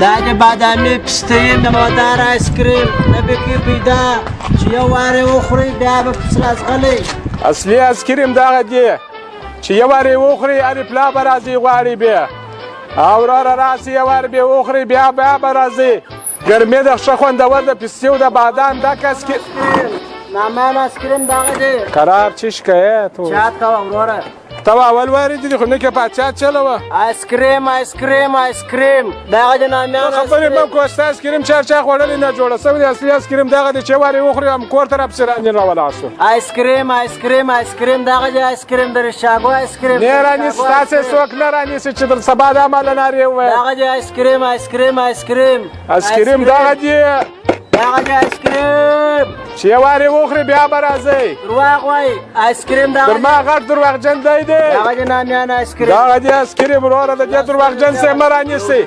دا د بادامي پستې میوهدار آیسکریم نه به کې پیدا چې یو وار یې وخورئ بیا به پسې راځغلئ. اصلي آیسکریم دغه دی چې یو وار یې وخورئ هرې پلا به راځي غواړي بیا او وروره راسي یو وار بیا وخورئ بیا بیا به راځي. ګرمي ده ښه خوندور د پستې او د بادام ډک آیسکریم. نامان آیسکریم دغه دی. قرار چش کوې تو؟ چات کوه وروره. ته اول وارې دي خو نه کې پاچا چلوه. آیسکریم آیسکریم آیسکریم دغه د نامیان خبرې مه کوه. ستا آیسکریم چا چا خوړلی نه جوړه سوی دی. اصلي آیسکریم دغه دی چې وارې وخوري هم کور ته راپسې رانې راولاړ شو. آیسکریم آیسکریم آیسکریم دغه دی آیسکریم د رشاګو آیسکریم. نه رانیسي تاسې څوک نه رانیسي چې در سبا دا ماله نارې ووایه. دغه دی آیسکریم آیسکریم آیسکریم آیسکریم دغه دی. دغه دی آیسکریم چې یو وار یې وخورې بیا به راځئ. درواغ وایي. آیسکریم دغه در ما غټ درواغجن دی دی. دغه دی نامیان آیسکریم. دغه دی آیسکریم وروره د دې درواغجن څه مه رانیسئ.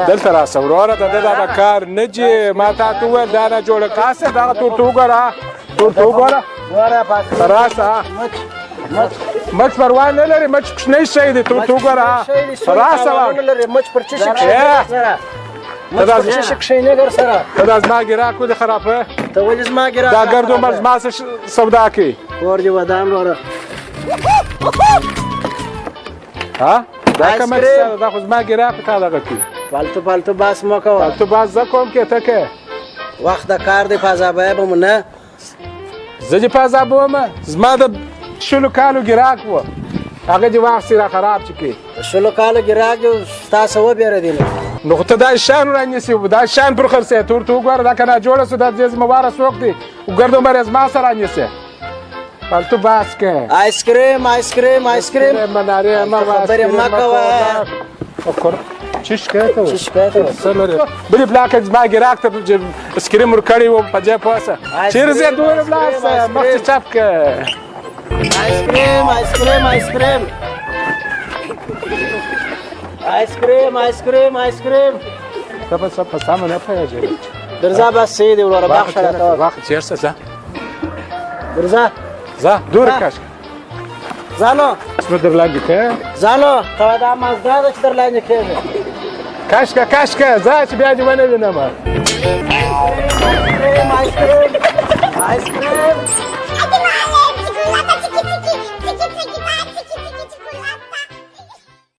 دلته راسه وروره د ده دغه کار نه جي. ما تا ته وویل دا نه جوړه کاسه دغه تور ته وګوره تور ته وګوره راسه. مچ پروا نه لري مچ کوچنی شی دی تور ته وګوره راسه. مچ پر څه شي کښېني؟ مچ پر څه شي کښېني درسره؟ ته دا زما ګراک ولې خرابوې؟ ته ولې زما ګراک دا ګرد عمر زما څه سودا کوي؟ کور دې ودان وروره. ها دا کومه کیسه ده؟ دا خو زما ګراک تا دغه کوي. فالتو فالتو باس مه کوه. فالتو باس زه کوم کې ته کې؟ وخت د کار دی په به مو نه. زه دې په عذابوم؟ زما د 20 کالو ګراک و هغه دې واخیستی را خراب چې کړي. د 20 کالو ګراک دې ستا څه وبېره دی نو. نو خو ته دا شیان رانیسې دا شیان پر خرڅوې. تور ته وګوره دا که ناجوړه سو دا دې ذمه واره څوک دی؟ ګرد عمر یې زما سره رانیسې. فالتو باس کې. آیسکریم آیسکریم آیسکریم. منارې مه خبرې مه کوه. چی شکایت و؟ چی شکایت و؟ څه لرې؟ بلې پلا که زما ګراک ته آیسکریم ورکړی و په دې پوه سه. چېرې ځې دومره ولاړ سه مخ چې چپ که. آیسکریم آیسکریم آیسکریم آیسکریم آیسکریم آیسکریم. ته په څه په سمه نه پوهېږې. درځه بس صحیح دی وروره بخښه راته وکړه. واخ چېرته ځه؟ درځه ځه دور کش. ځه نو. څه در لاندې که؟ ځه نو ته دا مازدا ده چې در لاندې کېږي. کش که کش که ځه چې بیا دې ونه وینم. آیسکریم آیسکریم آیسکریم.